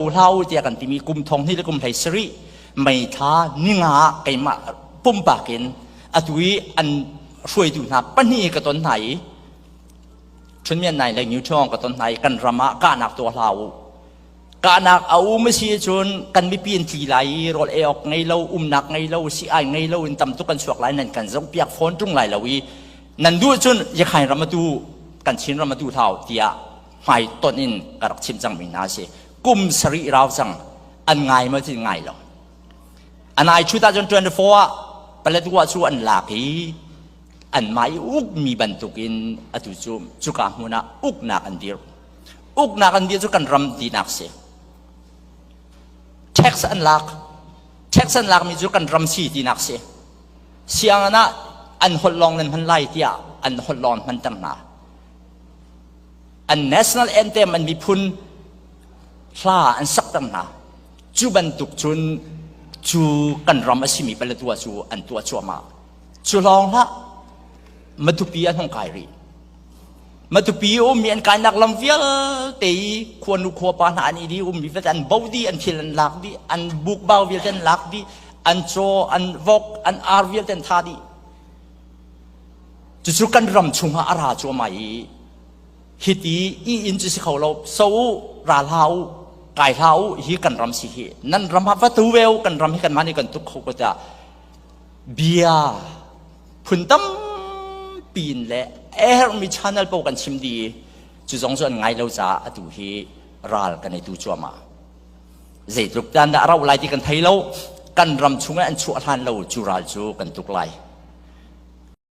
Hlah u tiah kan timi kum thong hnih le kum hlei sarih May thla ninga ah keimah pumpak in atu i an hruaitu hna pahnih ka ton hna i Chunmian Nai le Nyu Thong ka ton hna i kan ram ah kahnak tuah hlah u. Kahnak a um a si cun kan mipi an tli lai i rawl ei awk ngei lo, umnak ngei lo, si-ai ngei lo in tam tuk kan chuak lai nan kan zohpiak fawn ṭung lai lo i nan duh cun Yakhain ram atu kan Chin ram atu hlah u tiah hmaitonh in ka rak chim cangmi hna a si. Kum sarih rau cang an ngai maw ti ngai lo. Anai chut ahcun 24 ah Paletwa cu an lak i anmah i ukmi bantukin atu cu cuka hmun ah uknak an dir. Uknak an dir cu kan ram tinak si. Tax an lak. Tax an lakmi cu kan ram si tinak si. Sianginn ah an holh lawng nan hman lai tiah an holh lawng hmanter hna. An national anthem an miphun hla an sakter hna. Cu bantuk cun cu kan ram a simi Paletwa cu an tuah cuahmah. Cu lawng hlah Matupi an hung kai rih. Matupi ummi an kainak lam vialte i khuanu khuapa hna an i di ummi vialte an bo dih, an thil an lak dih, an bukbau vialte an lak dih, an caw, an vok, an ar vialte an tha dih. Cucu kan ram chungah a ra cuahmah i hiti i inn cu si kho lo so u ra hlah u kai hlah u hi kan ram si hi nan ram ah va tu ve u kan ram hi kanmah nih kan tuk kho ko tiah bia phun tampi in le a herhmi channel paoh kan chim dih i cu zong cu an ngai lo caah atu hi ral kan i tu cuahmah. Zeitluk tan dah a rauh lai ti kan thei lo. Kan ram chungah an chuah hlan lo cu ral cu kan tuk lai.